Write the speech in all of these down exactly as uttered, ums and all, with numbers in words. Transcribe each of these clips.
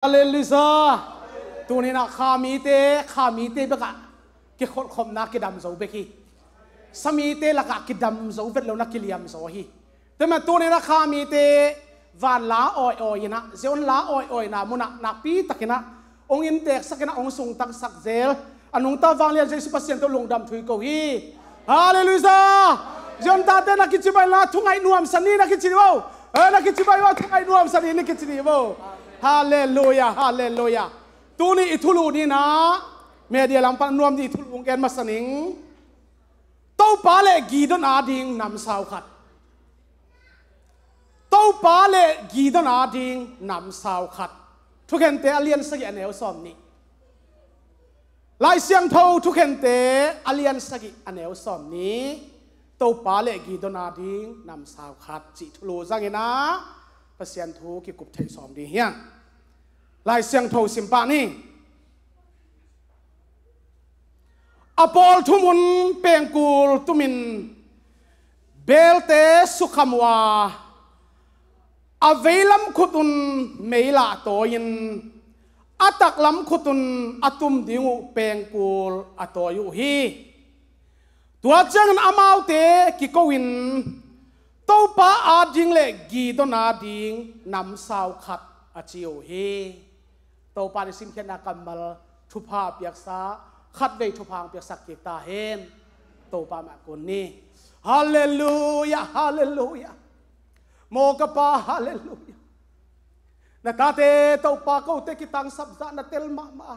Halleluiah. Tuninah kha mite, kha mite bekah kikholhkhopna kidam zo bek hi. Sa mite lakah kidam zo vet lo na kiliam zo hi. Tua mah tuninah kha mite van la awi-awi inah, Zion la awi-awina munah nakpi takinah hong innteksak inah hong sungtangsak zel a nungta vanglian Jesu Pasian tawh lungdam thu i ko hi. Halleluiah. Zion tate na kici bai la thungaih nuamsa ni na kici dih vo. Eh, na kici bai vo, thungaih nuamsa ni na kici dih vo. Halleluiah, halleluiah. Tuni i thulu ninah media lam pan nuam dih i thulu hong gen masa ning. Topa le Gideon ading namsau khat. Topa le Gideon ading namsau khat. Thukhente a lian sagih a neu sawm nih. Lai Siangtho Thukhente a lian sagih a neu sawm nih. Topa le Gideon ading namsau khat cih thulu zanginah Pasian thu kikup theih sawm ding hiang. Lai Siangtho simpah ni. A pawl thum un pengkul tumin beelte sukham uh a, a veilam khut un mei lah tawi-in a taklam khut un a tum ding uh pengkul a tawi uh hi. Tua ciangin amaute kiko-in Topa ading le Gideon ading namsau khat a ci uh hi. Topa ni simkhiatna kammal thupha a piaksa, khatvei thupha ang piaksak kik ta hen. Topa mah kun ni. Halleluiah, halleluiah. Maw ka Pa, halleluiah. Na tate Topa kote kitangsap zah na tel mahmah a,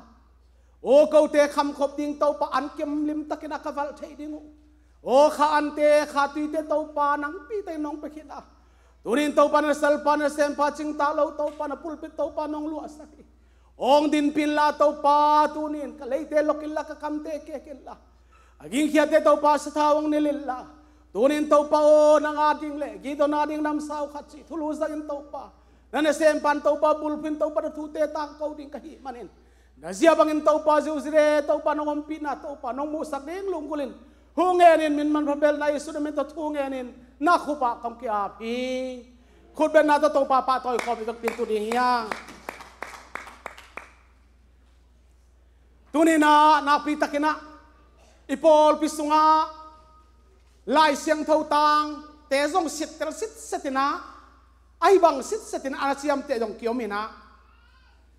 aw kote khamkhop ding Topa an kem limtakin a ka valh theih ding uh. Aw kha ante kha tuite Topa nangpi tei nong pia khin a, tunin Topa na salpa na sempa cingtak lo Topa na pulpit Topa nong luahsak hi. Hong dinpih inla Topa tunin ka leite lok inla ka kamte kek inla a gingkhiate Topa sathau hong nilh inla, tunin Topa aw nang ading le Gideon ading namsau khat cih thulu zangin Topa na nasempan Topa bulphin Topa na thute tangko ding ka hih manin, na zia bangin Topa ziuzire Topa nong ompihna Topa nong muhsak ding lunggulhin thu ngenin min manpha belna Jesu na min tawh thu ngenin na khupah kong ki-ap hi. Khutbetna tawh Topa pahtawi khawm i vekpin tu ding hiang. Tuninah nakpi takinah i pawlpi sungah Lai Siangtho tangte zong sittel sitsetinah, ahi bang sitsetinah a na ciamteh zong kiominah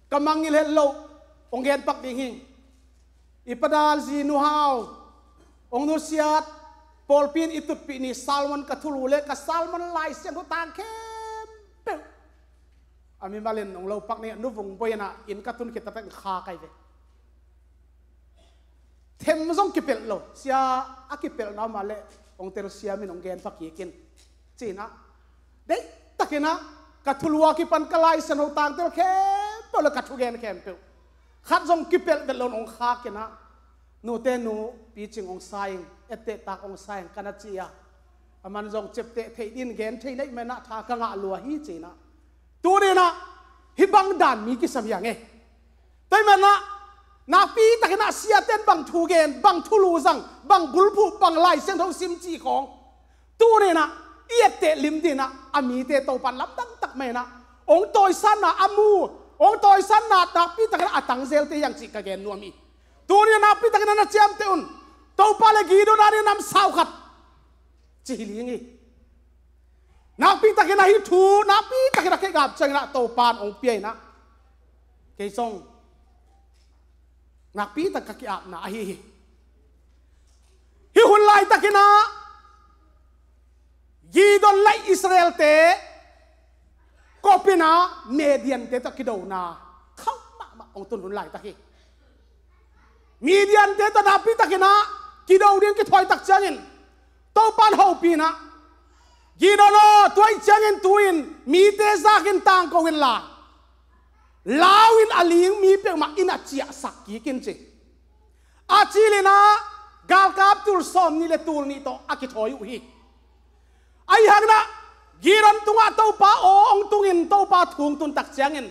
ka mangngilh het loh hong genpak ding hi. I padalzi nuhau hong nusiat pawlpi in i tutpih ni sermon ka thulu le ka sermon Lai Siangtho tang khempeuh a mimalin hong lopak ni a nuvung boina in ka tun khit taktak in kha kai ve. Them zong kipelh lo sia a kipelhna mah le hong telsiamin hong genpa kikin cinah deihtakinah ka thulua kipan ka Lai Siangtho tangtel khempeuh le ka thugen khempeuh khat zong kipelh vet lo in hong khakinah nute nu picing hong sa ing ettehtak hong sa ing ka na ci a, aman zong ciapteh theih din gen thei neih menah tha ka ngah lua hi cinah tuninah hih bang dan mi kisam hiang e. Tua hi menah nakpi takinah siaten bang thu gen bang thulu zang bang bulphuh bang Lai Siangtho sim cih khawng tuninah i etteh lim dinah a mite Topan lamdang tak menah hong tawisatna a mu hong tawisatna nakpi takinah a tangzelte hiang cih ka gen nuam hi. Tuninah nakpi takinah na ciamteh un Topa le Gideon a ding namsau khat ci hi ling hi. Nakpi takinah hih thu nakpi takinah kei gap cianginah Topan hong pia inah kei zong nakpi tak ka ki-apna ahi hi. Hih hun laitakinah Gideon le Israelte kopinah Midiante tawh kidona khauh mahmah hong tun hun laitak hi. Midiante tawh nakpi takinah kido ding kithawi tak ciangin Topan hopih inah Gideon aw tuai ciangin tu-in mite zakin tangko inla lau in a ling mi peuhmah in a ciahsak kik in ci. A cilinah galkap tul sawm nih le tul nih tawh a kithawi uh hi. Ahi hangin ah Gideon tungah Topa aw hong tungin Topa thu hong tun tak ciangin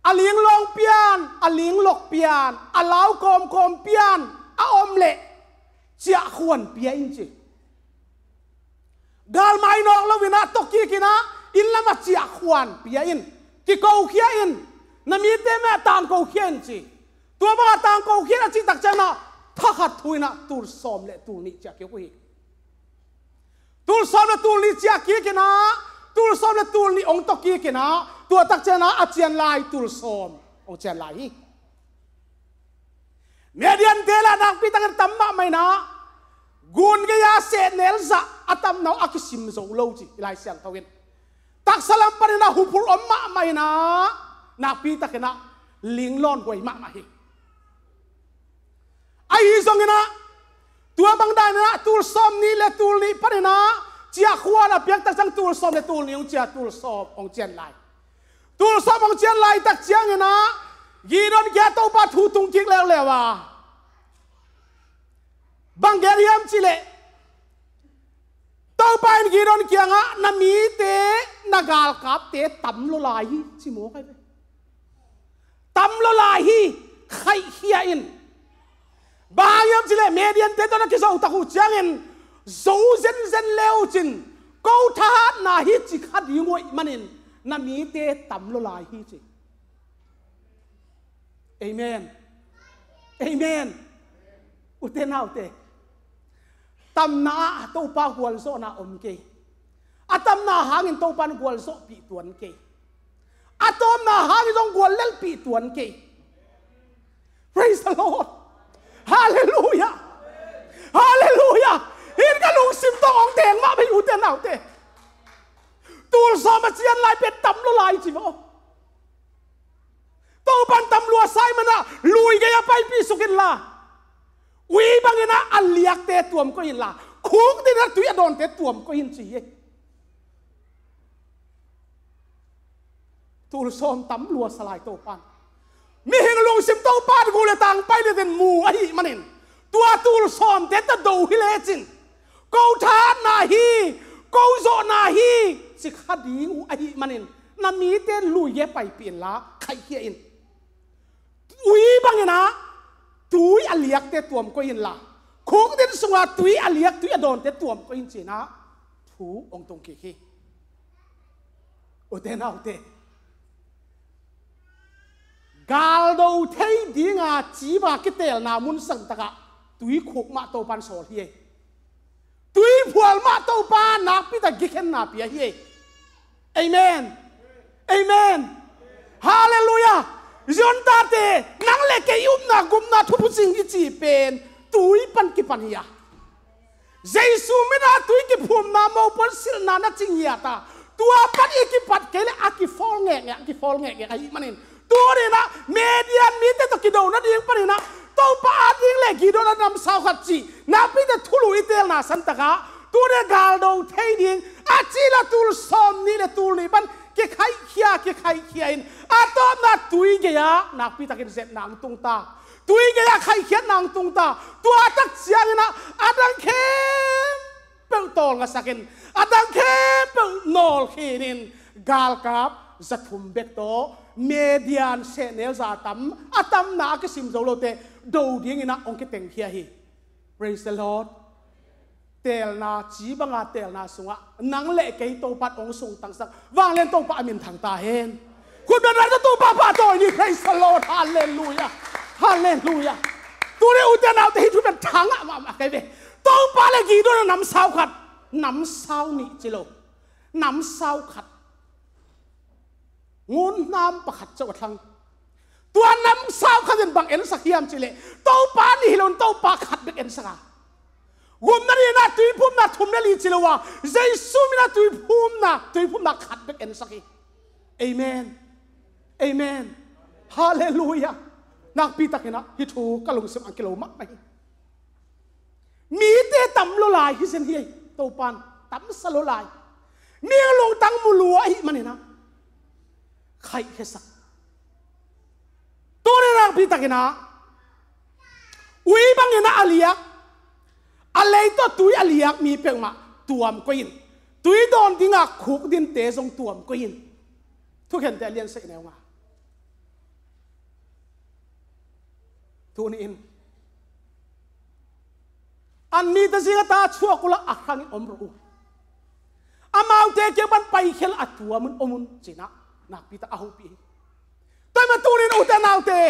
a ling lawng pian a ling lok pian a lau kawmkawm pian a om leh ciahkhuan pia in ci. Galmai nawk loin ah tawkik in ah inn lamah ciahkhuan pia in kikokhia in Na mite mah tangko khia in ci. Tua banga tangko khia in a cih tak ciangin ah thakhat thu in ah tul sawm le tul nih ciah kik uh hi. Tul sawm le tul nih ciah kik in ah, tul sawm le tul nih hong tawh kik in ah, tua tak ciangin ah a cian lai tul sawm hong cian lai hi. Midiante lah nakpi takin tam mahmah in ah, gun gei-a sehnel zah a tamna uh a kisim zo lo ci, i Lai Siangtho in. Taksa lam panin ah huphurh om mahmah in ah, nakpi takin ah linglawn huai mahmah hi. Ahi zongin ah, tua bang danin ah tul sawm nih le tul nih panin ah, ciah khua na piak tak ciang tul sawm le tul nih hong ciah, tul sawm hong cian lai. Tul sawm hong cian laitak ciangin ah, Gideon kiangah Topa thu tung kik leuleu a, bang gen hiam cih leh, Topa in Gideon kiangah, na mite, na galkapte tam lua lai hi, ci mawk ahi ve. Tam lua lai hi, khaihkhia in. Bang hang hiam cih leh Midiante tawh na kizo tak uh ciangin, zo zenzen le uh cin, ko thahatna hi ci kha ding uh ahih manin, na mite tam lua lai hi ci. Amen. Amen. Ute naute, tamna ah Topa gualzawhna om kei. A tamna hangin Topa in gualzawhpih tuan kei. A tawpna hangin zong guallelhpih tuan kei. Praise the Lord. Hallelujah. Hallelujah. Hih ka lungsim tawh hong teng mah bek, ute naute. Tul sawm a cian lai pen tam lua lai ci maw. Topa in tam lua sa ahih manin ah, lui gei-ah paipih suk inla, ui bangin ah a liakte tuam koih inla, khukdin ah tui a dawnte tuam koih in ci hi. Tul sawm tam lua sa lai Topa in. Mihing lungsim Topa in gu le tang pilot in mu ahih manin, tua tul sawmte tawh do hi lecin, ko thahatna hi, ko zawhna hi, ci kha ding uh ahih manin, na mite lui gei-ah paipih inla, khaihkhia in. Ui bangin ah tui a liakte tuam koih inla, khukdin sungah tui a liak, tui a dawnte tuam koih in ci-in ah thu hong tung kik hi. Ute naute, galdo thei dinga ci banga kiteelna mun santakah tuikhuk mah Topa in sawl hi. Tuiphual mah Topa nakpi tak gikhenna pia hi. Amen. Amen. Hallelujah. Zion tate, nang le kei upna gupna thuphucing i cih pen tui pan kipan hi a. Jesu min a tui kiphumna mopuan silhna na cing hiat a, tua pan i kipat kei leh a kifawl ngekngek, a kifawl ngekngek ahih manin, tuni-in ah Midian mite tawh kido nading panin ah, Topa ading le Gideon a namsau khat cih nakpi tak thulu i teelna santakah, tuni-in galdo thei ding a cih la tul sawm nih le tul nih pan kikhaihkhia, kikhaihkhia in, a tawpna tui gei-ah nakpi takin zepna hong tung ta. Tui gei-ah khaihkhiatna hong tung ta. Tua tak ciangin ah a dang khempeuh tawlngasak in, a dang khempeuh nawlkhin in, galkap za thum bek tawh Midian sehnel za a tam, a tamna a kisim zo lote do dingin ah hong kitengkhia hi. Praise the Lord. Teelna, ci banga teelna sungah nang le kei Topa in hong sungtangsak, vanglian Topa a min thang ta hen. Khut beng, Topa pahtawi ni. Praise the Lord. Hallelujah. Hallelujah. Tuni ute naute, hih thu pen thang ah mahmah kei ve. Topa le Gideon a namsau khat, namsau nih ci lo, namsau khat, ngunhnam pakhat ceuh a thlang. Tua namsau khat in bang ensak hiam cih leh, Topa nih hi lo in Topa khat bek ensak a, gupna nih in ah tuiphumna thum le li ci lo a, Jesu min ah tuiphumna, tuiphumna khat bek ensak hi. Amen. Amen. Hallelujah. Nakpi takin ah hih thu ka lungsim ah kilo mahmah hi. Mite tam lua lai hi zen hi. Topa in tamsa lua lai. Mi lungtang mu lua ahih manin ah khaihkhiasak. Tuni nakpi takin ah ui bangin ah a liak, a lei tawh tui a liak mi peuhmah tuam koih in, tui dawn dinga khukdinte zong tuam koih in. Thukhente a lian sagih, neu nga. Tuni-in an mite zing a ta chuak uh la, a khangin om rawh uh. Amaute kiang pan paikhia la, a tuamin om un, ci-in ah nakpi tak a hopih hi. Tua mah tunin ute naute,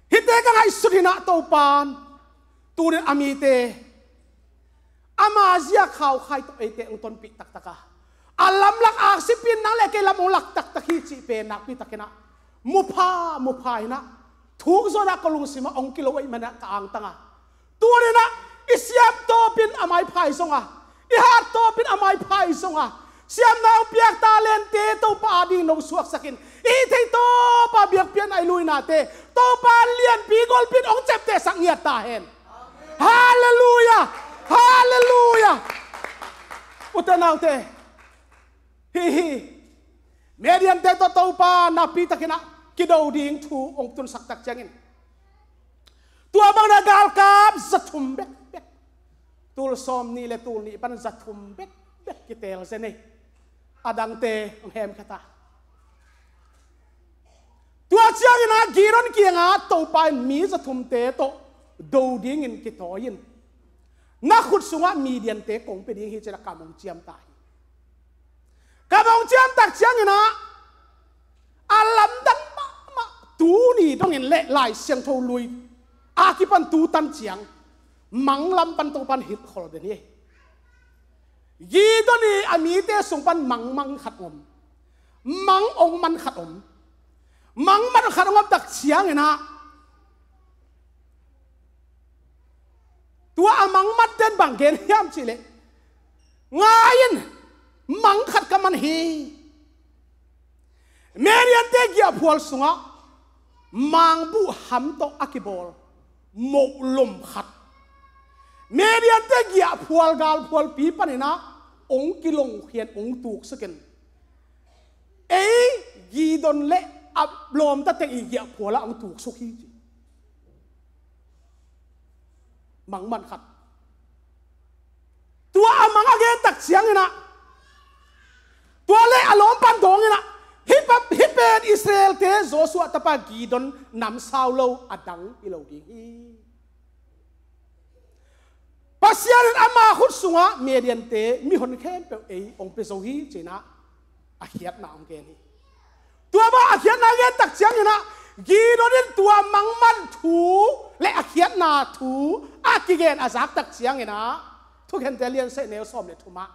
hihte ka ngaihsut hi-in ah Topan tunin a mite ama zia khaukhai tawh eite hong tonpih taktak a, a lamlak aksipin nang le kei lam hong lak taktak hi cih pen nakpi takin ah mupha mupha in ah thuk zawh in ah ka lungsim ah hong kilo ahih manin ah ka angtang a, tunin ah i siam tawpin a mai phai zong a, i hat tawpin a mai phai zong a, siamna hong piak talente Topa ading nong suaksak in, i hih theih tawpa biakpiakna i luinate Topa lianpi golpi in hong ciaptehsak ngiat ta hen. Halleluiah! Halleluiah! Ute naute, hih hi Midiante tawh Topa nakpi takin ah kido ding thu hong tunsak tak ciangin, tua bangin ah galkap za thum bekbek, tul sawmnih le tul nih pan za thum bekbek kiteel zen hi. A dangte hong hemkhia ta. Tua ciangin ah Gideon kiangah Topa in mi za thumte tawh do dingin kitawi in, na khut sungah Midiante kong pia ding hi ci-in ah kam hong ciam ta hi. Kam hong ciam tak ciangin ah a lamdang mahmah, tuni dongin le Lai Siangtho lui a kipan tu tan ciang mang lam pan Topan hilhkhol den hi. Gideon i a mite sung pan mang mang khat om, mang hong man khat om, mang man khat hong om tak ciangin ah, tua a mang man ten bang gen hiam cih leh, ngai in, mang khat ka man hi. Midiante giahphual sungah mangbuh ham tawh a kibawl mohlom khat Midiante giahphual galphualpi panin ah hong kilongkhia in hong tuksuk in, ei Gideon le a lawmta teng i giahphual ah hong tuksuk hi ci. Mang man khat. Tua a mang a gen tak ciangin ah, tua le a lawmpan dawngin ah, hih pa, hih pen Israel-te Joshua tapa Gideon namsau lo a dang hi lo ding hi. Pasian in ama khut sungah Midiante mihon khempeuh ei hong pia zo hi ci-in ah a khiatna hong gen hi. Tua bang a khiatna gen tak ciangin ah, Gideon in tua mangman thu le a khiatna thu a kigen a zak tak ciangin ah, Thukhente lian sagih neu sawm le thum ah,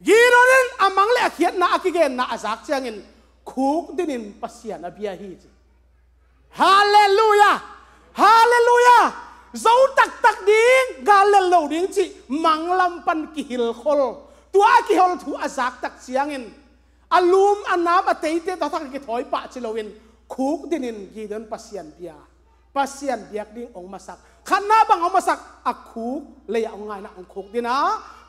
Gideon in a mang le a khiatna a kigenna a zak ciangin khukdinin Pasian a bia hi ci. Halleluiah! Halleluiah! Zo taktak ding, gal lel lo ding cih manglam pan kihilkhol. Tua a kihol thu a zak tak ciangin a lum a nam a teite tawh thak a kithawi pah ci loin khukdinin Gideon Pasian bia, Pasian biak ding hong masak. Khatna bang hong masak, a khuk lei-ah hong ngai-in ah hong khukdin a,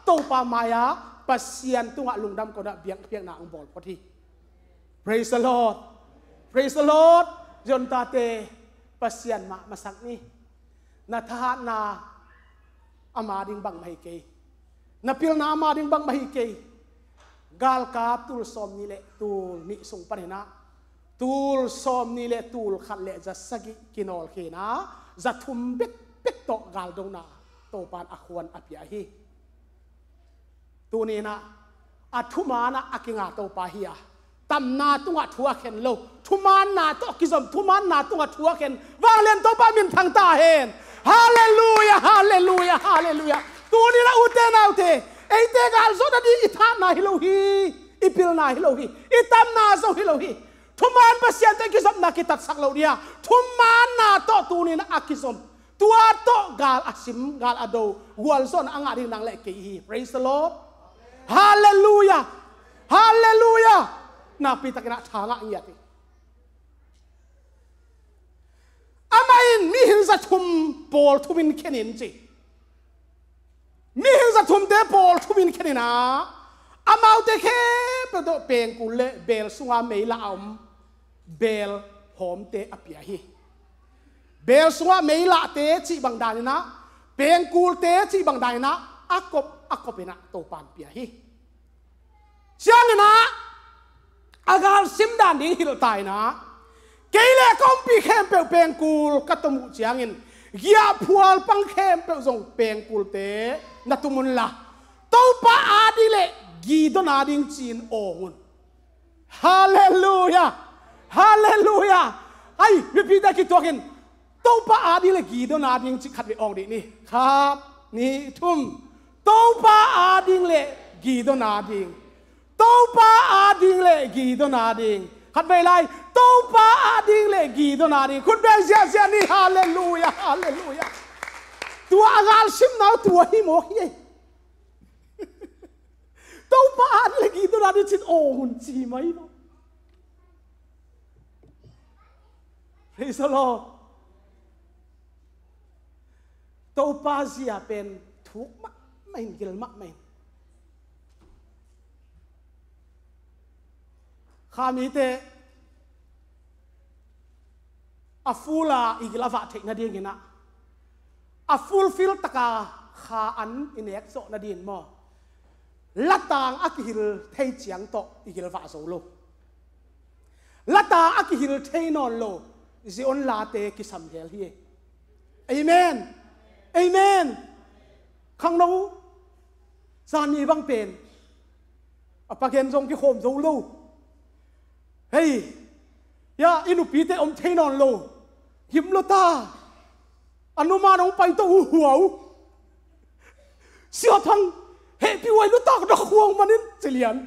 Topa mai-ah Pasian tungah lungdam ko-in ah biakpiakna hong bawl phot hi. Praise the Lord. Praise the Lord. Ziontate, Pasian mah masak ni. Na thahatna ama ding bangmah hi kei. Na pilna ama ding bangmah hi kei. Galkap tul sawmnih le tul nih sung panin ah, tul sawmnih le tul khat le za sagih kinawlkhia-in ah, za thum bekbek tawh galdona Topan a khuan a pia hi. Tuni-in ah a thuman ah a kinga Topa hi a, tamna tungah thu a khen lo, thumanna tawh kizom, thumanna tungah thu a khen vanglian Topa minthang ta hen. Halleluiah, halleluiah, halleluiah. Tuni-in ah ute naute, eite gal zawh nading i thahatna hi lo hi, i pilna hi lo hi, i tamna zo hi lo hi. Thuman Pasian tawh i kizopna kitatsak lo ding a, thumanna tawh tuni-in ah a kizom, tua tawh gal a sim, gal a do, gualzawhna a ngah ding nang le kei hi. Praise the Lord. Halleluiah. Halleluiah. Nakpi takin ah tha ngah ngiat hi. Amah in mihing za thum pawl thumin khen in ci. Mihing za thumte pawl thumin khen in ah, amaute khempeuh tawh pengkul le beel sunga meilah a om beel hawmte a pia hi. Beel sungah meilahte cih bang danin ah, pengkulte cih bang danin ah, a kop a kopin ah Topan pia hi. Ciangin ah a galsim dan ding hilh ta in ah, kei le ka umpi khempeuh pengkul ka tom uh ciangin, giahphual pang khempeuh zong pengkulte na tum unla, Topa ading le Gideon ading ci-in awng un. Halleluiah! Halleluiah. Ai, mipite kituakin Topa ading le Gideon ading cih khat vei awng dih ni. Khat, nih, thum. Topa ading le Gideon ading. Topa ading le Gideon ading. Khat vei lai. Topa ading le Gideon ading. Khut beng ziahziah ni. Halleluiah. Halleluiah. Tua a gal simna uh tua hi mawk hi. Topa ading le Gideon ading cih awng hun ci mai maw? Praise the Lord. Topa zia pen thuk mahmah in, gil mahmah in. Kha mite a full a i gil a vah theih nadingin ah, a fulfill taka kha an i nek zawh nadingin maw, latang a kihil thei ciang tawh i gil vah zo lo. Latang a kihil thei nawn lo Zion late kisam hel hi. Amen. Amen. Khangno zan ni bang pen a pagen zong kikhawm zo lo. Hei, ya, i nupite om thei nawn lo. Gim lo ta. A numan hong pai tawh uh hua uh. Sia Thang, hehpih huai lutak na khuang manin ci lian.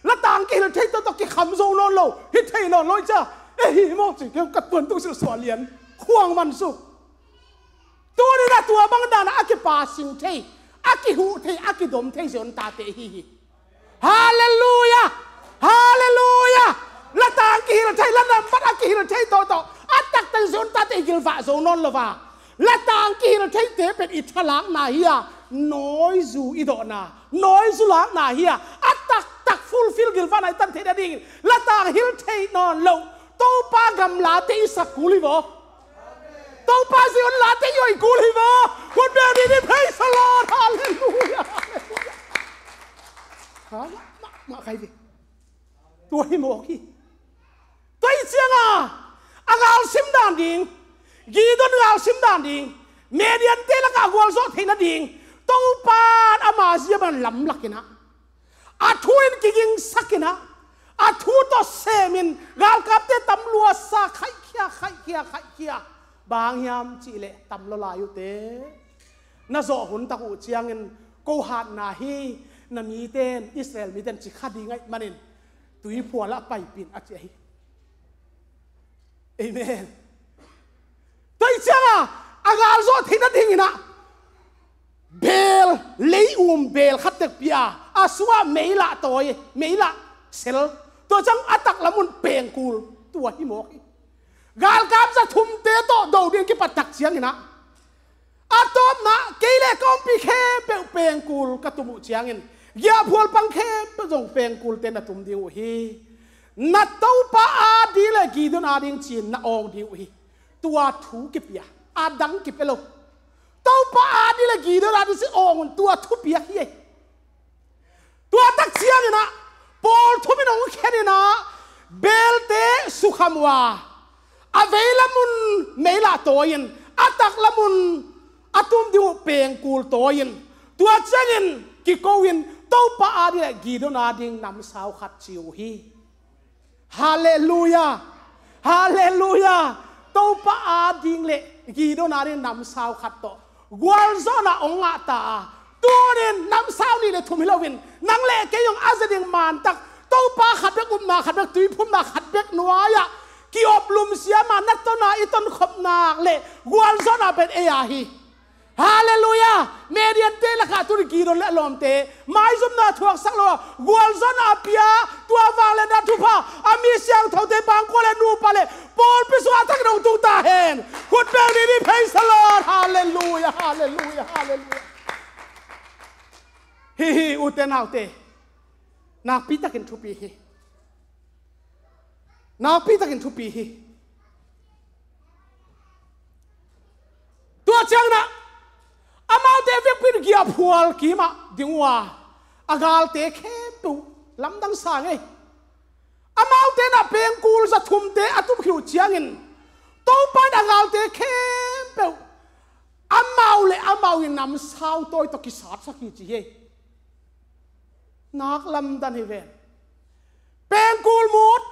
Latang kihil thei tawh tawh kikham zo nawn lo. Hi thei nawn lo i cia. E hi maw ci kiang ka tuan tung silsuah lian. Khuang man su. Tuni na tua bang dana a kipasing thei, a kihuh thei, a kidom thei Zion tate hi hi. Halleluiah. Halleluiah. Latang kihil thei, la nambat a kihil thei tawhtawh a taktak Zion tate i gilvah zo nawn lo va. Latang kihil theite pen i thalakna hi a, nawizu i dawhna, nawizu lakna hi a, a taktak fulfill gilvahna i tan theih nadingin latang hil thei nawn lo Topa gamlate i sak kul hi vaw. Topa Zion late i hoih kul hi vaw. Hun beng ni ni, praise the Lord. Halleluiah. Halleluiah. Ha, ma, ma, kai ve. Tua hi mawk hi. Tua hi cianga a galsim dan ding, Gideon galsim dan ding, Midiante lakah gualzawh theih nading, Topan ama zia bang lamlakinah, a thu in kigingsakinah, a thu tawh semin galkapte tam luasa khaihkhia, khaihkhia, khaihkhia. Bang hiam cihleh tam lo lai uhte. Na zawh hun tak uh ciangin ko hatna hi, na miten, Israel miten ci kha ding ahih manin tuiphualah paipin a ci ahi. Amen. Tua hi cianga a galzawh theih nadinginah beel, lei-um beel khat tek pia, a sungah meilah tawi, meilah sel, tua ciang a taklam un pengkul, tua hi mawk hi. Galkap za thumte tawh do ding kipat tak cianginah a tawpna, kei le ka ompih khempeuh pengkul ka tum uh ciangin giahphual pang khempeuh zong pengkulte na tum ding uh hi. Na Topa ading le Gideon ading ci-in na awng ding uh hi. Tua thu kipia, a dang kipia lo. Topa ading le Gideon ading ci awng un tua thu piak hi. Tua tak cianginah pawl thumin hong kheninah beelte sukham uh a, a veilam un meilah tawi-in, a taklam un a tum ding uh pengkul tawi-in, tua ciangin kiko-in Topa ading le Gideon ading namsau khat ci uh hi. Halleluiah. Halleluiah. Topa ading le Gideon ading namsau khat tawh gualzawhna hong ngahta a, tunin namsau nih le thum hi loin nang le kei hong a za ding mantak Topa khat bek upna khat bek tuiphumna khat bek nuai-ah ki-op lumsiama na tona i tonkhop nak le gualzawhna pen ei a hi. Halleluiah. Midiante lakah tuni Gideon le a lawmte maizumna thuaksak lo a, gualzawhna a pia, tua vangliatna thupha a mi siangthote, bangkua le nupa le pawlpi sungah a thakin hong tung ta hen. Khut beng ni ni, praise the Lord. Halleluiah. Halleluiah. Halleluiah. Hi hi, ute naute, nakpitakin thupi hi. Nakpitakin thupi hi. Tua cianginah amaute vekpi in giahphual kimah ding uh a, a galte khempeuh lamdang sa ngei. Amaute inah pengkul za thumte a tum khit uh ciangin Topa in a galte khempeuh amau le amau in namsau tawi tawh kisatsak hi ci hi. Nak lamdan hi ven. Pengkul mut.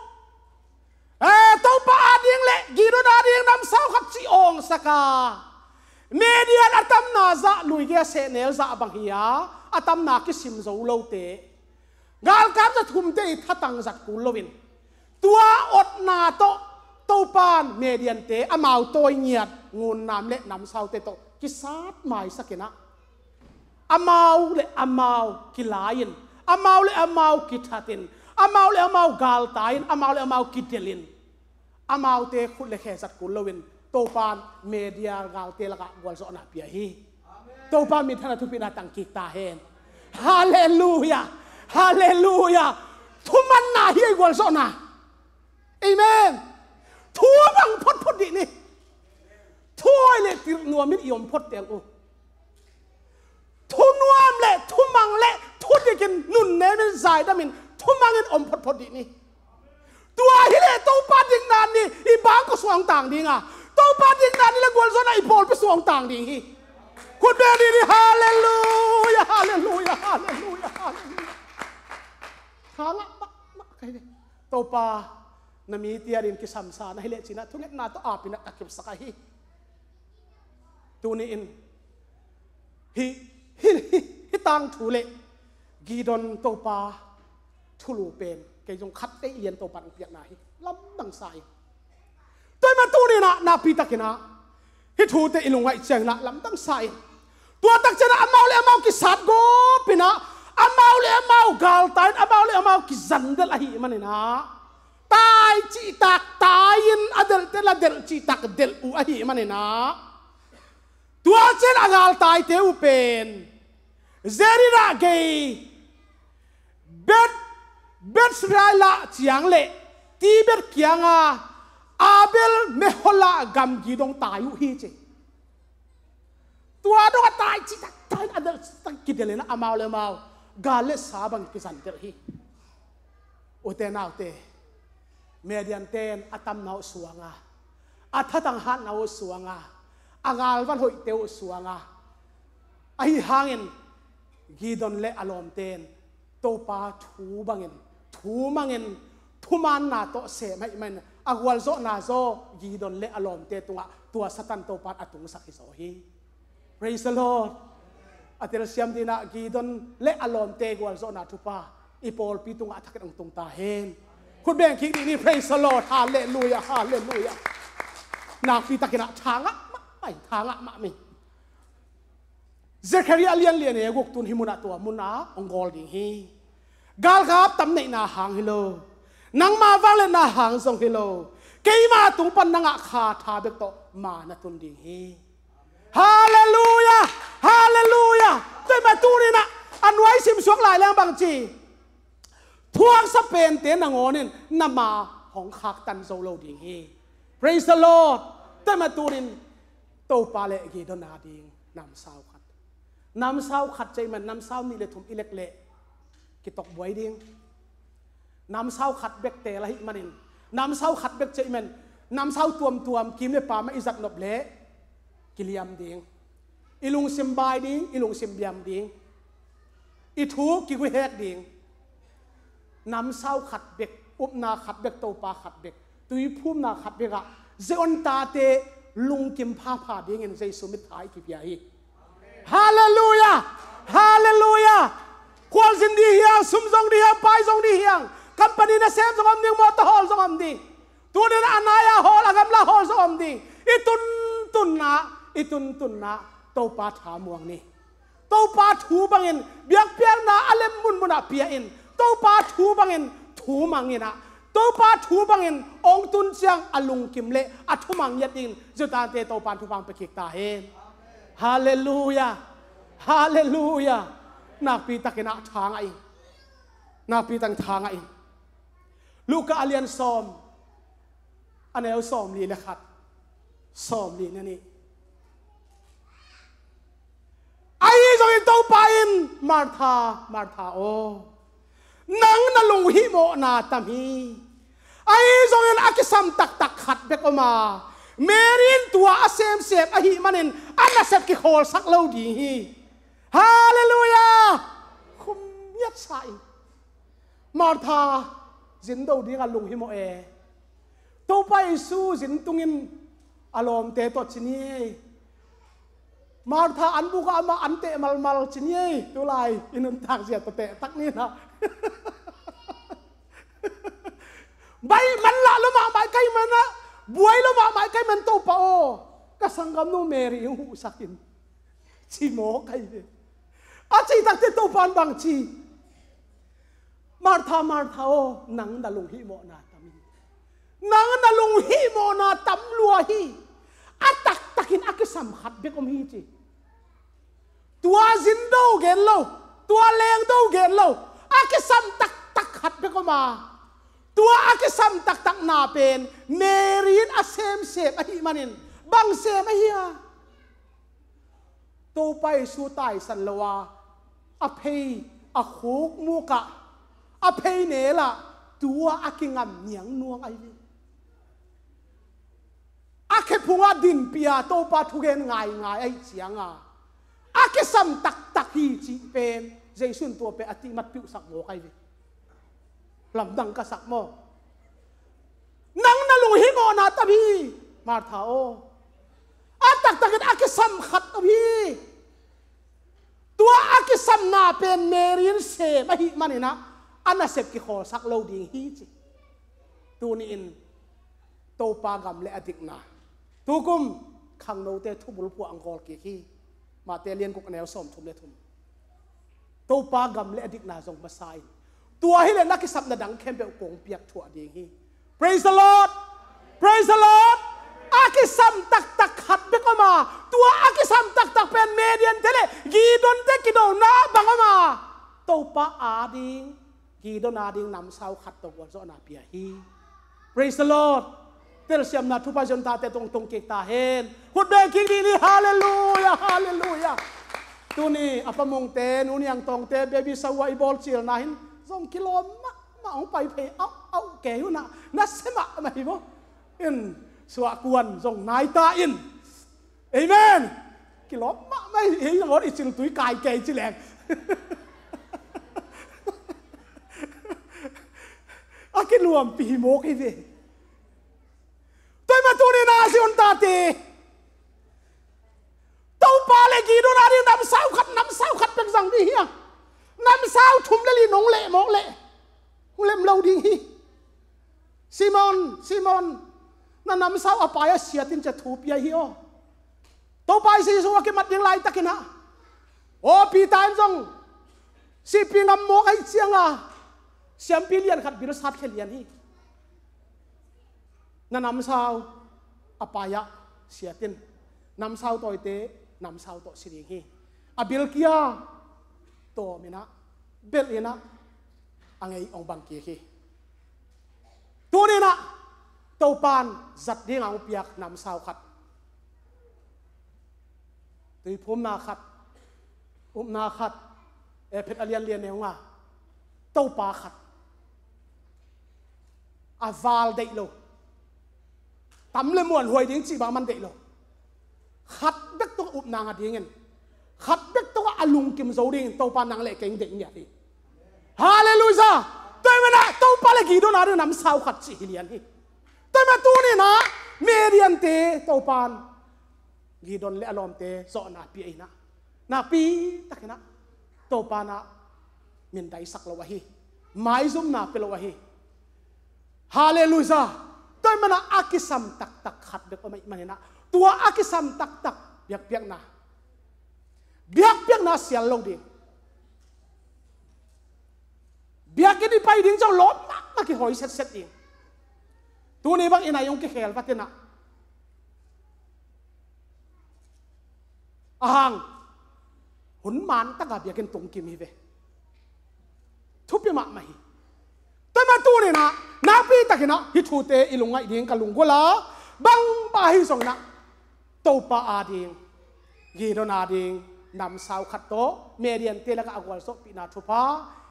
Eh, Topa ading le Gideon ading namsau khat ci awngsak a, Midian a tamna zah, luigei a sehnel zah bang hi a, a tamna kisim zo lote, galkap za thumte i thatang zat kul loin, tua otna tawh Topan Midiante amau tawi ngiat, ngunnam le namsaute tawh kisat maisak in ah, amau le amau kilai-in, amau le amau kithatin, amau le amau galtai-in, amau le amau kidelin, amaute khut le khe zat kul loin Topan Midia galte lakah gualzawhna pia hi. Topa minthanna thupina tangkik ta hen. Halleluia. Halleluia. Thumanna hi ei gualzawhna. Amen. Thu mang photphot dih ni. Thu awi le tirh nuamin i om phot teng uh. Thunuam le thumang le thudikin nunnemin zaidamin thumangin om photphot dih ni. Tua hi leh Topa dikna ni i bangkua suang tang ding a, Topa dikna ni le gualzawhna i pawlpi suang tang ding hi. Khut beng dih ni. Halleluia, halleluia, halleluia, halleluia. Tha ngah mahmah ka hi ve. Topa, na mite adingin kisamsa na hi leh ci-in ah thungetna tawh apin ah ka kipsak ahi. Tuni-in hih, hih, hih, hih tangthu le Gideon Topa thulu pen kei zong khatvei lian Topa hong piakna hi. Lamdang sa ing. Tua ahih manin tuni-in ah nakpitakin ah hih thute i lungngaih ciangin ah lamdang sa ing. Tua tak ciangin ah amau le amau kisat gawpin ah, amau le amau galtai-in, amau le amau kizandelh ahih manin ah, tai cihtak tai-in a delhte la delh cihtak delh uh ahih manin ah, tua ciang a galtaite uh pen Zerira gei, Bet, Bethshean ciang le Tibet kianga Abel Mehola gamgi dong tai uh hi ci. Tua dong a tai cihtak tai-in a delh cihtak kidelh in ah amau le amau gal le sa bang kizandelh hi. Ute naute, Midiante in a tamna uh suang a, a thatang hatna uh suang a, a galvan hoihte uh suang a, ahi hangin Gideon le a lawmte in Topa thu bangin, thu mangin, thumaanna tawh sem ahih manin a gualzawhna zaw Gideon le a lawmte tungah tua Satan Topa in a tungsak hi zaw hi. Praise the Lord. A telsiam dingin ah Gideon le a lawmte gualzawhna thupha i pawlpi tungah a thakin hong tung ta hen. Khut beng kik dih ni. Praise the Lord. Halleluia, halleluia. Nakpitakin ah tha ngah mahmah ing, tha ngah mahmah ing. Zechariah lian li a neu guk, tun hih munah tua munah hong gawl ding hi. Galkap tam neihna hang hi lo, nangma vangliatna hang zong hi lo, keima tung pan na ngah kha tha bek tawh ma na tun ding hi. Halleluia! Halleluia! Tua ahih manin tuni-in ah a nuai simsuak lai leng bang ci, thuaksa pente nangawn in na ma hong khaktan zo lo ding hi. Praise the Lord! Tua ahih manin tuni-in Topa le Gideon ading namsau khat. Namsau khat ci ahih man namsau nih le thum i lek leh kitokbuai ding. Namsau khat bek teel ahih manin, namsau khat bek ci ahih man namsau tuamtuam kim le pam ah i zat nop leh kiliam ding. I lungsim bai ding, i lungsim biam ding. I thu kiguihek ding. Namsau khat bek, upna khat bek, Topa khat bek, tuiphumna khat bek ah Zion tate lungkim phapha dingin Jesu mitthang i kipia hi. Halleluia! Halleluia! Khualzin ding hi hang, sum zong ding hi hang, pai zong ding hi hang, company nasem zong om ding, mawtaw hawl zong om ding. Tuni-in a nai-a hawl, a gamla hawl zong om ding. I tuntunna, i tuntunna Topa tha muang ni. Topa thu bangin biakpiakna a lem munmunah pia in, Topa thu bangin thu mang in ah, Topa thu bangin hong tun ciang a lungkim le a thumang ngiat dingin Zion tate Topa in thupha hong pia kik ta hen. Halleluia. Halleluia. Nakpitakin ah tha ngah ing. Nakpitakin tha ngah ing. Luka a lian sawm, a neu sawmli le khat, sawmli le nih. Ahi zongin Topa in, Martha, Martha aw, nang na lunghihmawhna tam hi. Ahi zongin a kisam taktak khat bek om a, Mary in tua a semsem ahih manin a nasep kikhawlsak lo ding hi. Halleluia! Khum ngiat sa ing. Martha, Zindo ding a lunghimawh e. Topa Jesu zin tungin a lawmte tawh ci ni ei. Martha an buk ah amah an teh malmal ci ni ei. Tulai i nuntak zia tawh teh tak ni na. Bai man lah lo mahmah kai man ah, buai lo mahmah kai man, Topa aw, ka sanggamnu Mary hong huhsak in, ci mawk ahi ve. A cih takteh Topa in bang ci? Martha, Martha aw, nang na lunghihmawhna tam hi. Nang na lunghihmawhna tam lua hi. A taktakin a kisam khat bek om hi, ci. Tua zindo gen lo, tua lengdo gen lo, a kisam taktak khat bek om a, tua a kisam taktakna pen Mary in a semsem ahih manin bang sem ahi a? Topa Jesu taisan lo a, a phei a khukmuk ah, a phei nel ah, tua a kingam niangnuang ahi ve. A khephung ah dinpih a Topa thugen ngaingai ahih cianga a kisam taktak hi cih pen Jesu in tua pen a tihmat piuhsak mawk ahi ve. Lamdang ka sak maw? Nang na lunghimawhna tam hi, Martha aw. A taktakin a kisam khat om hi. Tua a kisamna pen Mary in sem ahih manin ah, a nasep kikhawlsak lo ding hi, ci. Tuni-in Topa gam le a dikna, tukum khangnote thubul phuah ang kawl kik hi. Mate lian guk, a neu sawmthum le thum. Topa gam le a dikna zong masa in, tua hileh na kisapna dang khempeuh kong piak thuah ding hi. Praise the Lord! Praise the Lord! A kisam taktak khat bek om a, tua a kisam taktak pen Midiante le Gideonte kidona bang om a, Topa ading, Gideon ading namsau khat tawh gualzawhna pia hi. Praise the Lord! Telsiamna thupha zon tate tungtung kik ta hen. Khut beng kik dih ni. Halleluia, halleluia. Tuni a pamungte, nuniang tawngte, baby shower i bawl cilna hin zong kilawm mahmah, hong pai phei auh auh kei hunah, na se mahmah hi maw? In suahkuan zong nai ta in. Amen. Kilawm mahmah hi, hei, nang awn i ciltui kai kei ci leng. A kiluampi hi mawk hi ve. Tua mah tuni-in a zon tate, Topa le Gideon ading namsau khat, namsau khat pek zang ding hi a. Namsau thum le li nong leh mawk leh hong lem lo ding hi. Simon, Simon, na namsau a pai-ah siat in, ci-a thu pia hi aw. Topa Jesu a kimat ding laitakin ah, aw, Peter in zong sihpi ngam mawk ahih cianga siampi lian khat bilsat khia lian hi. Na namsau a pai-ah siat in, namsau tawite namsau tawh si ding hi. A bilkia tawm in ah, belh in ah, a ngei hong bang kik hi. Tuni-in ah Topa in zat dingin hong piak namsau khat, tuiphumna khat, upna khat, Efesa a lian li, a neu nga, Topa khat. A val deih lo, tam le muanhuai ding cih bang man deih lo. Khat bek tawh upna ngah dingin, khat bek tawh a lungkim zo dingin Topa nang le kei deih ngiat hi. Halleluia! Tua ahih manin ah Topa le Gideon ading namsau khat cih hi lian hi. Tua ahih manin tuni-in ah Midiante Topa in Gideon le a lawmte zawhna pia in ah, nakpi takin ah Topa in ah mindaisak lo ahi, maizumna pia lo ahi. Halleluia! Tua ahih manin ah a kisam taktak khat bek om ahih manin ah, tua a kisam taktak biakpiakna, biakpiakna sial lo ding. Biakinn i pai ding zong lawp mahmah, kihawi setset ding. Tuni bang i nai hong kikhel vat in ah, a hang hun man taka biakinn tung kim hi ve. Thupi mahmah hi. Tua ahih manin tuni-in ah nakpi takin ah hih thute i lungngaih ding ka lunggulh a, bangmah ahi zongin ah Topa ading, Gideon ading namsau khat tawh Midiante lakah a gualzawhpihna thupha,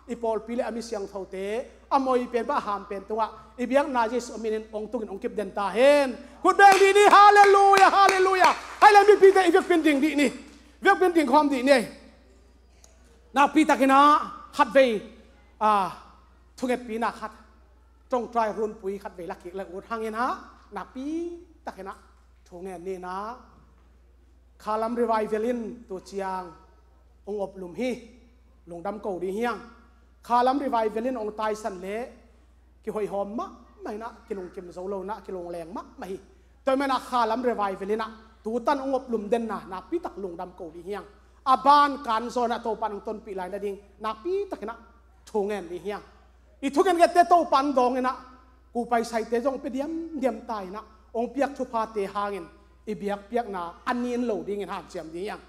i pawlpi le a mi siangthote a moi pen pah a ham pen tungah i biakna Jesu minin hong tungin hong kip den ta hen. Khut beng dih ni. Halleluia, halleluia. Hai le mipite, i biakpiak ding dih ni. Biakpiak ding khawm dih ni. Nakpi takin ah khatvei, ah, thungetpihna khat. Tongtrai hunpui khat vei la kik le ut hang in ah, nakpi takin ah thu ngen ni in ah, Khalam Revival in tu ciang hong oplum hi. Lungdam ko ding hi hang. Khalam Revival in hong taisan le kihoihhawm mahmah in ah, kilungkim zo lo in ah, kilungleng mahmah hi. Tua ahih manin ah Khalam Revival in ah tu tan hong oplum den in ah, nakpi tak lungdam ko ding hi hang. A ban kan zaw in ah Topa'n hong tonpih lai nading nakpi takin ah thu ngen ding hi hang. I thungetngette Topa'n dawng in ah, kupai saite zong pia diamdiam ta in ah, hong piak thuphate hangin i biakpiakna a nin lo dingin hanciam ding hi hang.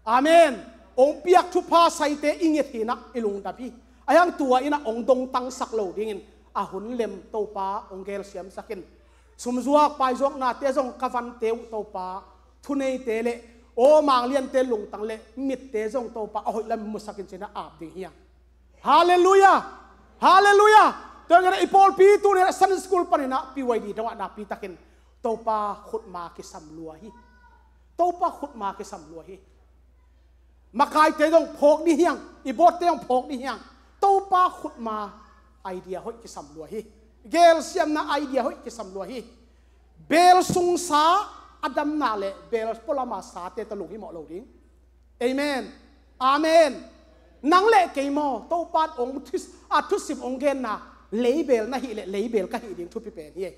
Amen. Hong piak thupha saite i nget hi in ah, i lungdam hi. Ahih hang tua in ah hong dongtangsak lo dingin a hun lem Topa hong gelsiamsak in. Sumzuak paizuaknate zong ka vante uh Topa, thuneite le aw mangliante lungtang le mitte zong Topa a hoih lam musak in ci-in ah ap ding hi hang. Halleluiah! Halleluiah! Tua ahih manin ah i pawlpi tuni in ah Sunday school panin ah P Y D dong ah nakpi takin Topa khutma kisam lua hi. Topa khutma kisam lua hi. Makaite zong phawk ding hi hang, i boardte zong phawk ding hi hang. Topa khutma idea hoih kisam lua hi. Gelsiamna idea hoih kisam lua hi. Beel sungsa a damna le beel pualama sate tawh lunghimawh lo ding. Amen. Amen. Nang le kei maw, Topa'n hong thus-, a thusim hong genna leibeel na hih leh leibeel ka hih ding thupi pen hi.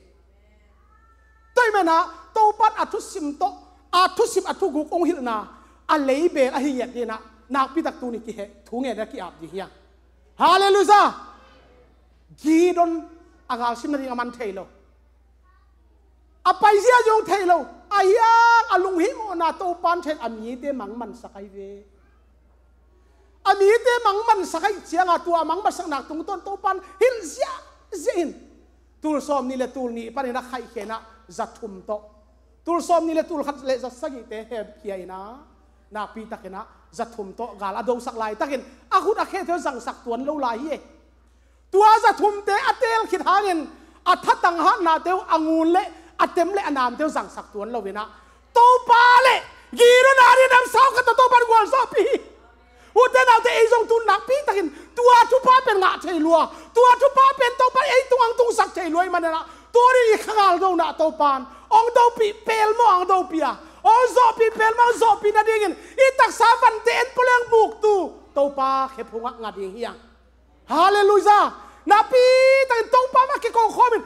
Tua ahih manin ah Topa'n a thusim tawh, a thusim a thuguk hong hilhna a leibeel ahi ngiat dingin ah nakpi tak tuni kiheh thu ngen in ah ki-ap ding hi hang. Halleluiah! Gideon a galsim nading a man thei lo. A paizia zong thei lo. Ahih hang a lunghimawhna Topa'n thei a mite mangmansak ahi ve. A mite mangmansak ahih ciangin tua a mangmansakna tungtawn Topa'n hilh ziahziah in. Tul sawmnih le tul nih panin a khaihkhiatna za thum tawh, tul sawmnih le tul khat le za sagihte hemkhia in ah, nakpi takin ah za thum tawh gal a dosak laitakin a khut a khete uh zangsak tuan lo lai hi. Tua za thumte a teel khit hangin a thatang hatnate uh, a ngun le a tem le a namte uh zangsak tuan lo in ah, Topa le Gideon a ding a damsau khat tawh Topa'n gualzawhpih hi. Ute naute, ei zong tu nakpi takin tua thupha pen ngah thei lua, tua thupha pen Topa'n ei tungah hong tungsak thei lua ahih manin ah, tuni i khangal dona Topa'n hong dopih pelmawh a hong dopih a, hong zawhpih pelmawh a hong zawhpih nadingin i taksa vante en pua leng buktu Topa khe phungah ngah ding hi hang. Halleluiah! Nakpi takin Topa mah kiko khawm in.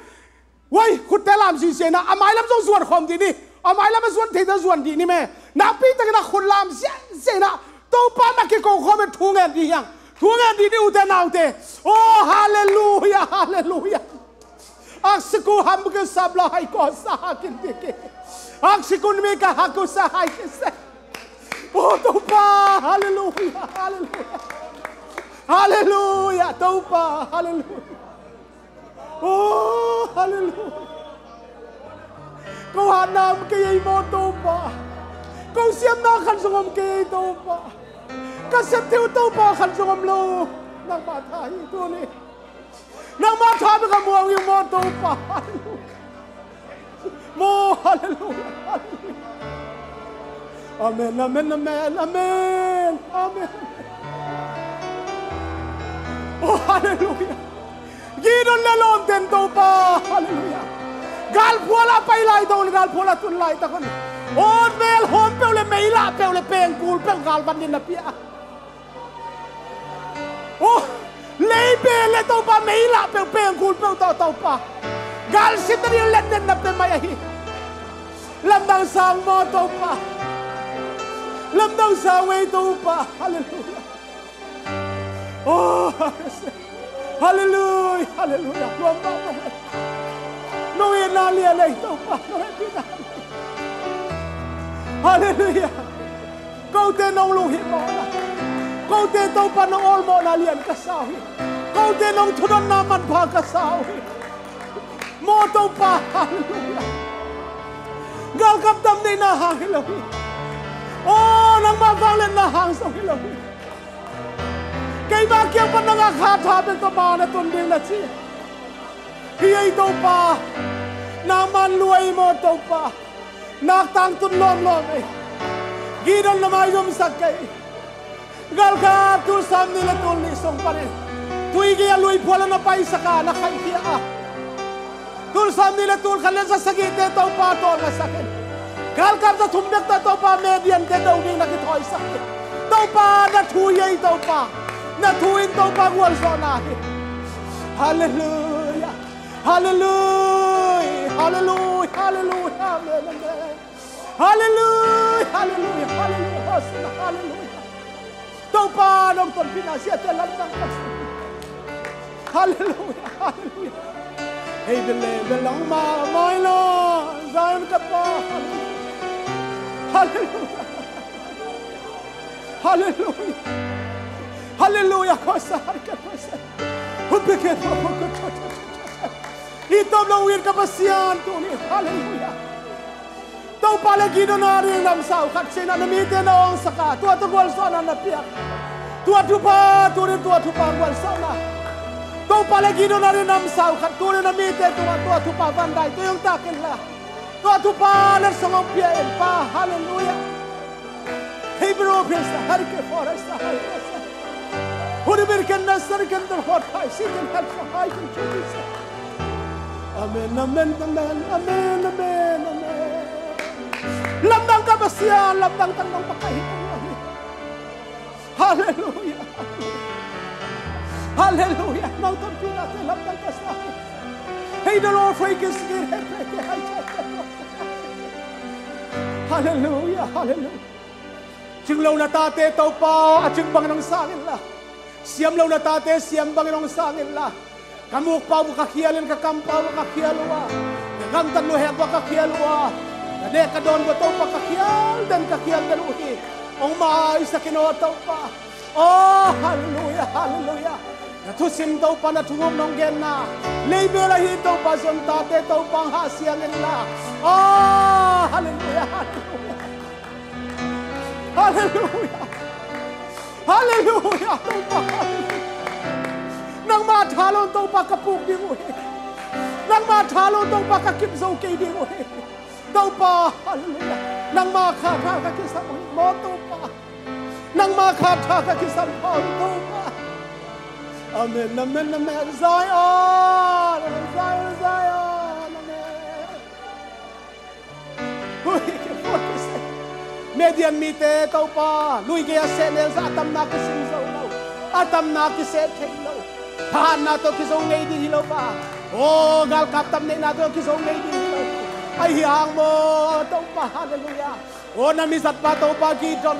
Huai, khutte lam ziahziah in ah, a mailam zong zuan khawm dih ni. A mailam a zuan theite zuan dih ni me. Nakpi takin a khut lam ziahziah in ah, Topa mah kiko khawm in thu ngen dih hi hang. Thu ngen dih ni ute naute. Oh, halleluiah, halleluiah. Aksiku hamku sabla haiko sahakin diki. Aksikun mika haku sahaikise. Oh, Topa, halleluiah, halleluiah. Halleluiah, Topa, halleluiah. Oh, halleluiah. Ko hatna om kei ei maw Topa. Ko siamna khat zong om kei ei Topa. Ka sep thei uh Topa khat zong om lo. Nangmah tha hi tuni. Nangmah tha bek a muang hi maw Topa. Halleluiah. Maw, halleluiah, halleluiah. Amen, amen, amen, amen, amen. Oh, halleluiah. Gideon le lawmten Topa, halleluiah. Galphual a pai laitak un, galphual a tun laitak un, awt mel hawm peuh le meilah peuh le pengkul peuh galvan din na pia. Oh, leibeel le Topa meilah peuh pengkul peuh tawh Topa galsim nading letnetna pia mai ahi. Lamdang sa ung maw Topa. Lamdang sa ung ei Topa. Halleluiah. Oh, halleluiah, halleluiah. Nuam mah nong hehpihna lian ei Topa, nong hehpihna. Halleluiah. Kote nong lunghimawhna, kote Topa nong awlmawhna lian ka sa uh hi. Kote nong thudotna manpha ka sa uh hi. Maw Topa, halleluiah. Galkap damdeihna hang hi lo hi. Oh, nangmah vangliatna hang zong hi lo hi. Keimah kiang pan nang a kha tha bek tawh ma na tun ding na ci hi ei Topa. Nangman lua ei maw Topa. Nak tangtun lawmlawm ei. Gideon na maizumsak kei. Galkap tul sawmnih le tul nih sung panin Tui gei a lui phual a na paisak a na khaikhia a, tul sawmnih le tul khat le za sagihte Topa tawlngasak in. Galkap za thum bek tawh Topa Midiante do ding na kithawisak hi. Topa na thu hi ei Topa. Na thu in Topa gualzawhna hi. Halleluia. Halleluia. Halleluia. Halleluia. Amen. Amen. Halleluia. Halleluia. Halleluia. Hosanna. Halleluia. Topa nong tonpihna siate lamdang ka sa. Halleluia. Halleluia. Hei bele belong ma mai lo Zion ka pa. Halleluia. Halleluia. Halleluia. Ko sa har ka ko sa. Hun pe ke pa ko ko ko ko. I tom lo wir ka Pasian tuni. Halleluia. Topa le Gideon a ding namsau khat cihna na mite na awngsak a, tua tua gualzawhna na piak. Tua thupha, tunin tua thupha gualzawhna. Topa le Gideon a ding namsau khat, tunin na mite tua tua thupha van dai, tua hong takin la. Tua thupha le song hong pia in pa, halleluia. Hebrew pisa, har ke for sa, har ke sa. Huri bir ken na sar ken dur hot hai, si ken har sa hai ken chu sa. Amen, amen, amen, amen, amen, amen. Lamdang ka Pasian, lamdang tang nong pakai hi. Halleluia. Halleluia. Nong tonpihna te lamdang ka sa. Hei the Lord, praise His name, hei, hei, hei, hei. Halleluia, halleluia. Cing lo na tate Topa a cing bangin hong sang inla. Siam lo na tate siam bangin hong sang inla. Ka mukpau ka khial in, ka kampau ka khial uh a, ka gamtat luhek uh ka khial uh a, ka nek ka dawn uh Topa ka khial den, ka khial den uh hi. Hong maisak in aw Topa. Aw, halleluia, halleluia. Na thusim Topa, na thuguk nong genna leibel ahi Topa, Zion tate Topa hong hahsiang inla. Aw, halleluia, halleluia. Halleluia. Halleluia. Topa, halleluia. Nangma tha lo Topa ka puk ding uh hi. Nangma tha lo Topa ka kip zo kei ding uh hi. Topa, halleluia. Nangma kha tha ka kisam uh hi maw Topa. Nangma kha tha ka kisam uh hi Topa. Amen, amen, amen. Zion, amen, Zion, Zion, amen. Hui, Midian mite Topa, lui gei a sehnel zah a tamna kisim zo lo, a tamna kiseh thei lo. Thahatna tawh kizo ngei ding hi lo pa. Aw, galkap tam neihna tawh kizo ngei ding hi lo. Ahi hang maw Topa, halleluia. Aw, na mizatpa Topa Gideon,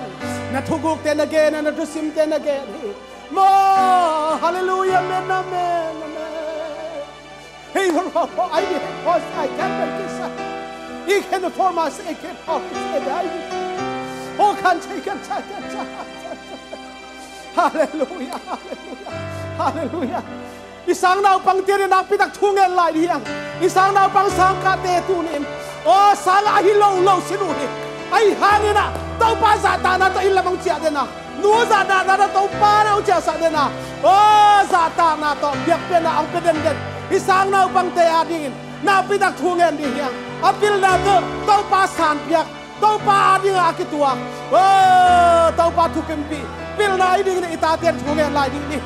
na thugukte na gen a, na thusimte na gen hi. Maw, halleluia, amen, amen, amen. Hey, ho, ho, ho, I will, ho, I can make this. He can perform us, he can perform us, and I will. Oh, can take it, take it, take it. Halleluia, halleluia, halleluia. I sang naupangte in nakpitak thu ngen lai ding hi hang. I sang naupang sangkahte tuni in, aw, sang a hi lo lo sin uh hi. Ahi hangin ah Topa zahtakna tawh inn lam hong ciah den a, nu zahtakna tawh Topa na hong ciahsak den a, aw, zahtakna tawh biakpiakna hong pia denden. I sang naupangte adingin nakpitak thu ngen ding hi hang. A pilna tawh Topa sanpiak, Topa adingin a kituak, aw, Topa thukimpih pilna i dingin i taten thu ngen lai ding hi.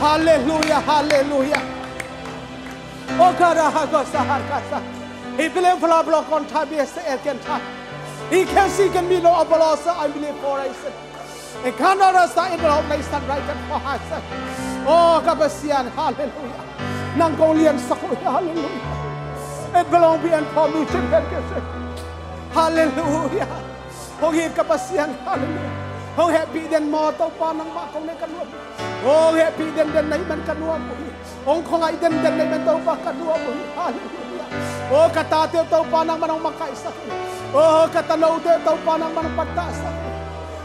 Halleluia, halleluia. O kara ha ko sa har ka sa. I believe for a block on time, yes, I can try. I can see, can be no apollo, so I believe for I said. E kan ora sa in block, I stand right and for I said. O ka Pasian, halleluia. Nang kong liansak uh hi, halleluia. It belong be and for me, chin can say. Halleluia. Hong it ka Pasian, halleluia. Hong hehpih den maw Topa, nangmah kong nei ka nuam uh hi. Hong hehpih denden na hih man ka nuam uh hi. Hong khuangaih denden na hih man Topa ka nuam uh hi. Halleluia. Aw, ka tate uh Topa nangman hong makaihsak hi. Aw, ka tanote uh Topa nangman hong pattahsak hi.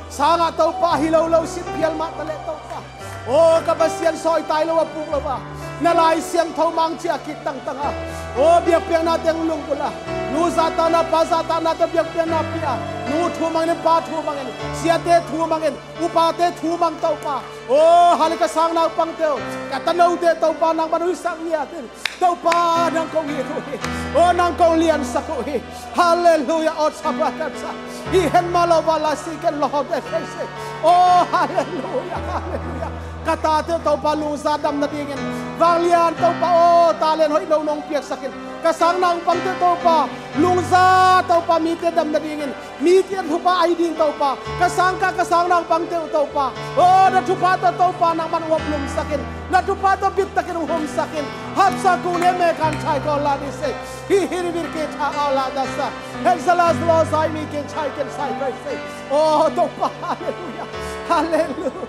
Sangah Topa hi lo lo sin phial mah taleh Topa, aw, ka Pasian, sawitai lo a puk lo a, na Lai Siangtho mang ciah kik tangtang a, aw, biakpiakna teng lunggulh a, nu zahtakna, pa zahtakna tawh biakpiakna pia a, nu thu mangin, pa thu mangin, siate thu mangin, upate thu mang Topa. Aw, hale ka sang naupangte uh, ka tanote Topa nangman hoihsak ngiat in. Topa nang kong it uh hi. Aw, nang kong liansak uh hi. Halleluia. Aw, sabakatsa. I hen ma lo va la si ken lo ho de fe se. Aw, halleluia, halleluia. Ka tate uh Topa lungza dam nadingin vanglian Topa aw, talent hoih lo nong piaksak in. Ka sang naupangte uh Topa lungza Topa mite dam nadingin, mite thupha a hi ding Topa, ka sang ka, ka sang naupangte uh Topa aw, na thupha tawh Topa nangman hong omlumsak in, na thupha tawh bittakin hong omsak in. Hapsa kune me kan chai ko la di se. Hi hi ri vir ke tha a la da sa. Hexalas lo zai mi ken chai ken sai kai se. Aw Topa, halleluia, halleluia.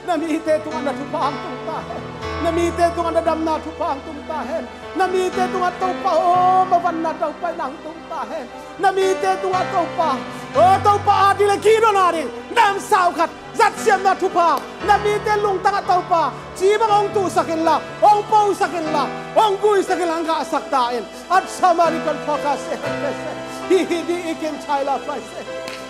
Na mite tungah na thupha hong tung ta hen. Na mite tungah na damna thupha hong tung ta hen. Na mite tungah Topa aw, mavanna Topa in hong tung ta hen. Na mite tungah Topa aw, Topa ading le kidon ading namsau khat zatsiamna thupha na mite lungtangah Topa ci bang hong tusak inla, hong posak inla, hong guisak inla, hong gahsak ta in. At samari kan phawk a se, se, se. Hi hi di i kin chai la pai se.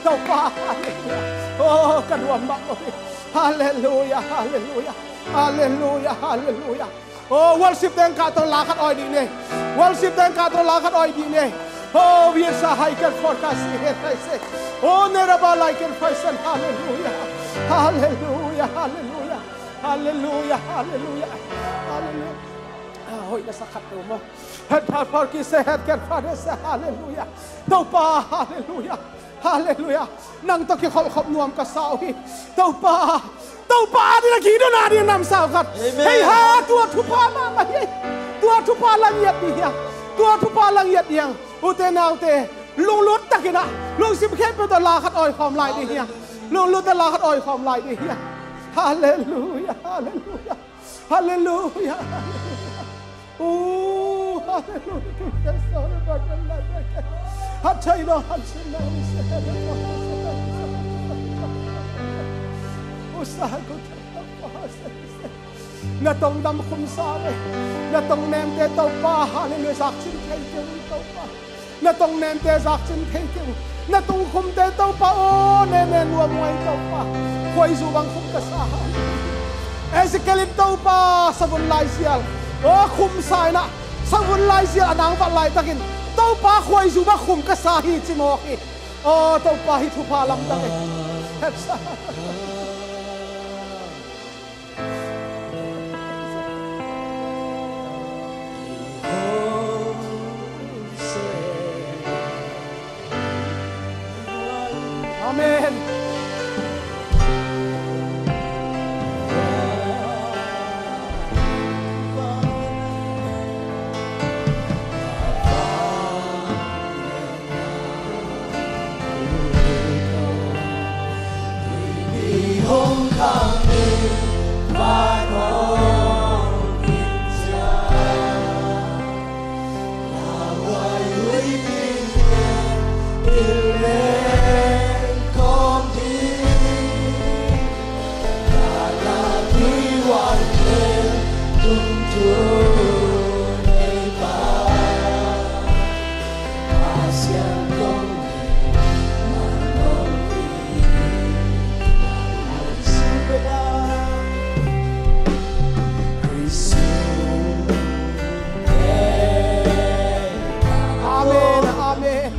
Topa, halleluia. Oh, ka nuam mah lo hi. Halleluia, halleluia. Halleluia, halleluia. Oh, worship teng ka tawh la khat awi dih ni. Worship teng ka tawh la khat awi dih ni. Oh, wir sa hai kan phawk a se, se, se. Oh, ne ra ba lai kan phai san. Halleluia. Halleluia, halleluia. Halleluia, halleluia. Halleluia. Ah, hoih na sa khat tu maw. Het phar phar ki se, het ker phar se. Halleluia. Topa, halleluia. Halleluia. Nang tawh kikholhkhop nuam ka sa uh hi. Topa, Topa ading a kidon ading namsau khat. Amen. Hei ha, tua thupha mahmah hi. Tua thupha la ngiat dih hiang. Tua thupha la ngiat dih hiang. Ute naute, lunglut takin ah, lungsim khempeuh tawh la khat awi khawm lai dih hiang. Lunglut tawh la khat awi khawm lai dih hiang. Halleluia, halleluia. Halleluia. Oh, halleluia. Na tong dam khumsa le na tong nemte Topa, halleluia, zakcin thei kei un Topa. Na tong nemte zakcin thei kei un. Na tong khumte Topa aw, nene nuam uh hi Topa. Khuaizu bang khum ka sa. Ezekiel in Topa savun laizial aw khumsa in ah, savun laizial a nang vat laitakin Topa khuaizu bang khum ka sa hi ci mawk hi. Aw Topa, hi thupha lamdang e. Amen. Amen, amen.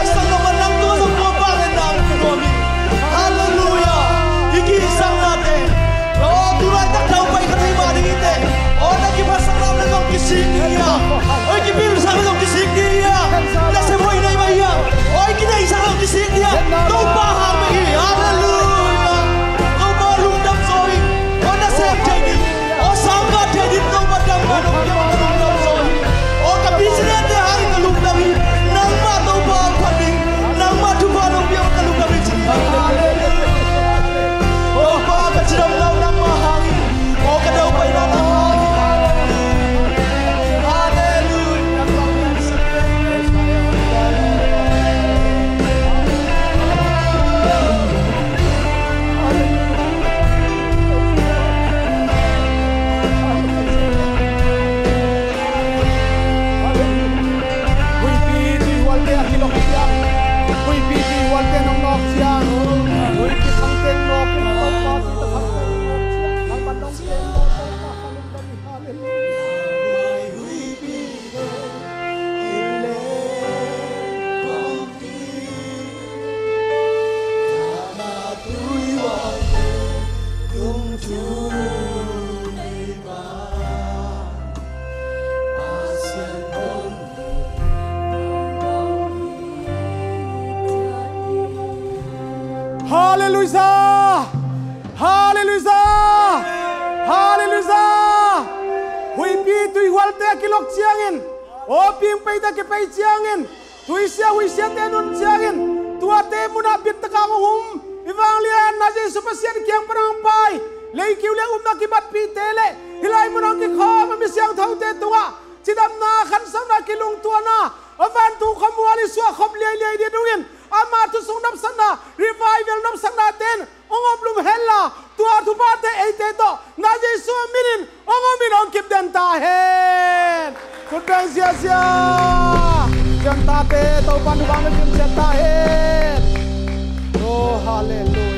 Sang nong man nang tua zong tua bang le nang tua mi. Halleluiah. I kihihsaknate, aw, tu laitak Topa i kha thei mah ding hi teh. Aw, na kiphatsakna zong kisik ding hi a. Aw, i kipilsak zong kisik ding hi a. Nasep hoih nei mah hi a. Aw, i kineihsak zong kisik ding hi a. Topa hang mah hi. Halleluiah. Topa lungdam zaw hi. Aw, nasem thei ding, aw, sangkah thei ding Topa dang mah nong pia ka lungdam zaw hi. Aw, ka business te hang ka lungdam hi. Nangmah Topa phat ding, nangmah thupha nong pia ka lungdam hi ci hi. Halleluiah. Topa ka cidamna uh nangmah hang hi. Aw, ka daupaina nangmah hang hi. Halleluiah. Halleluiah. Huipi tuihualte a kilok ciang, huipi tuihualte nong nawk ciang, huipi khangteng nawk in Topa, tuita khangteng nawk ciang, khangman nong teng nawk, Topa ka lungdam hi. Halleluiah. Halleluiah! Halleluiah! Halleluiah! Huipi tuihualte a kilok ciangin, aw, pingpeite a kipei ciangin, tuisia huisiate a nun ciangin, tuate munah bittakin hong um, i vanglianna Jesu Pasian kiang pan hong pai, leikiu le upna kibatpihte le hih lai munah hong kikhawm a mi siangthote tungah cidamna, khansauna, kilungtuana, a vantung khuamual i suahkhop liailiai ding dungin ama thusung nopsakna, revival nopsaknate in hong om lum henla, tua thuphate eite tawh na Jesu minin hong om in hong kipden ta hen. Khut beng ziazia. Ciamtehte Topa in hong kipden ta hen. Oh, halleluiah.